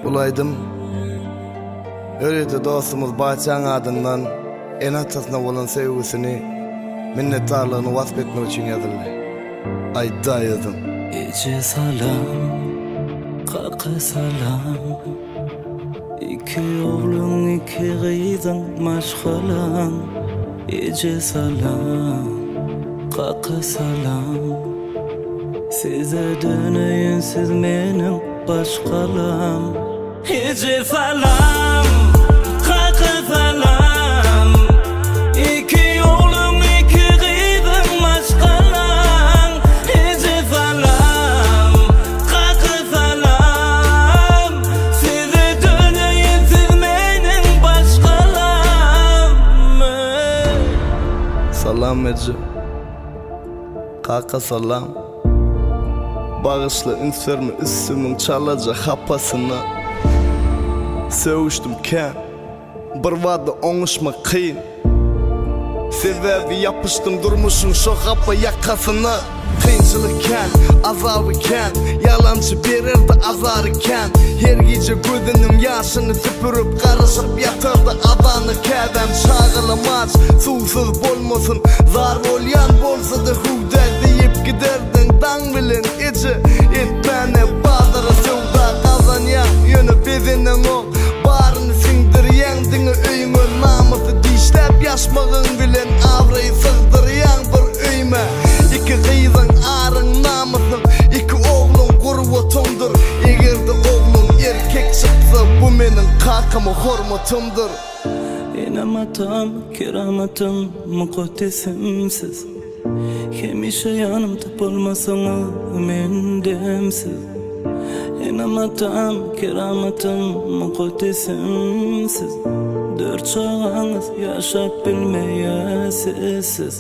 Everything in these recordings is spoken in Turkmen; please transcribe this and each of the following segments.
Bul aýdym ýörite dostumyz Baçaň adyndan ene-atasyna bolan söýgüsini, minnetdarlygyny wasp etmek üçin ýazyldy. Aýtdaý özüň. Eje salam, kaka salam, Iki ogluň, iki gyzyň maşgalaň. Eje salam, kaka salam, Size döneýin siz meniň baş galam. Eje salam, kaka salam, Iki ogluň, iki gyzyň maşgalaň. Eje salam, kaka salam, Size döneýin siz meniň baş galam. Salam eje. Kaka salam. Bagyşla üns berme üstümiň çalaja hapasyna. Sögüşdim kän. Birbada oňuşmak kyn. Sebäbi ýapyşdym durmuşyň şo hapa ýakasyna. Kynçylyk kän, azaby kän, Ýalançy bererdi azary kän. Her gije gözüniň ýaşyny süpürip, Garaşyp ýatardy azana käbäm. Çagalam aç, suwsuz bolmasyn, Zar bolýan bolsa-da hüwdä Diýip giderdiň daň bilen eje. Etmäne bazara söwda Gazanýaň, ýöne bezeneňok. Baryny siňdirýäň diňe öýüňe Namysy dişläp ýaşmagyň bilen Abraýy sygdyrýaň bir öýme. Iki gyzyň aryň namysyň, Iki ogluň gurbatyňdyr. Eger-de ogluň erkek çyksa, Bu meniň kakama hormatymdyr. Enem-atam, keramatym, mukaddesim siz. Hemişe ýanymda bolmasaňyz men demsiz. Enem-atam, keramatym, mukaddesim siz. Dört çagaňyz ýaşap bilmeýär sizsiz.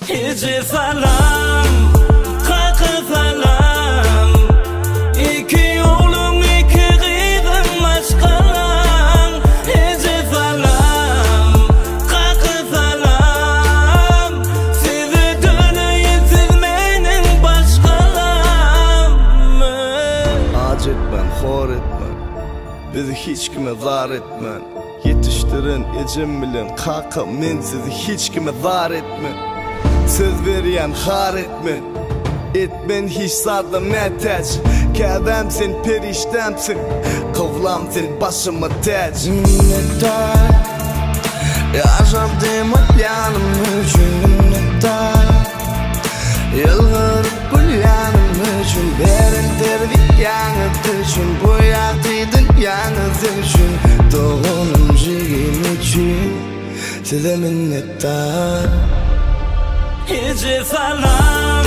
Eje salam, kaka salam, Iki ogluň, iki gyzyň maşgalaň. Eje salam, kaka salam, Size döneýin siz meniň baş galam. Aç etmän, hor etmän, bizi hiç kime zar etmän. Ýetişdiren ejem bilen kakam men sizi hiç kime zar etmen. Söz berýän har etmen. Etmen hiç zada mätäç. Käbäm sen perişdämsiň. Kyblam sen başyma täç. Minnetdar Ýaşap dem alýanym üçin minnetdar Ýylgyryp gülýänim üçin Beren terbiýäňiz üçin Bu ýagty dünýäňiz üçin Doganym jigim üçin Size minnetdar. Eje salam.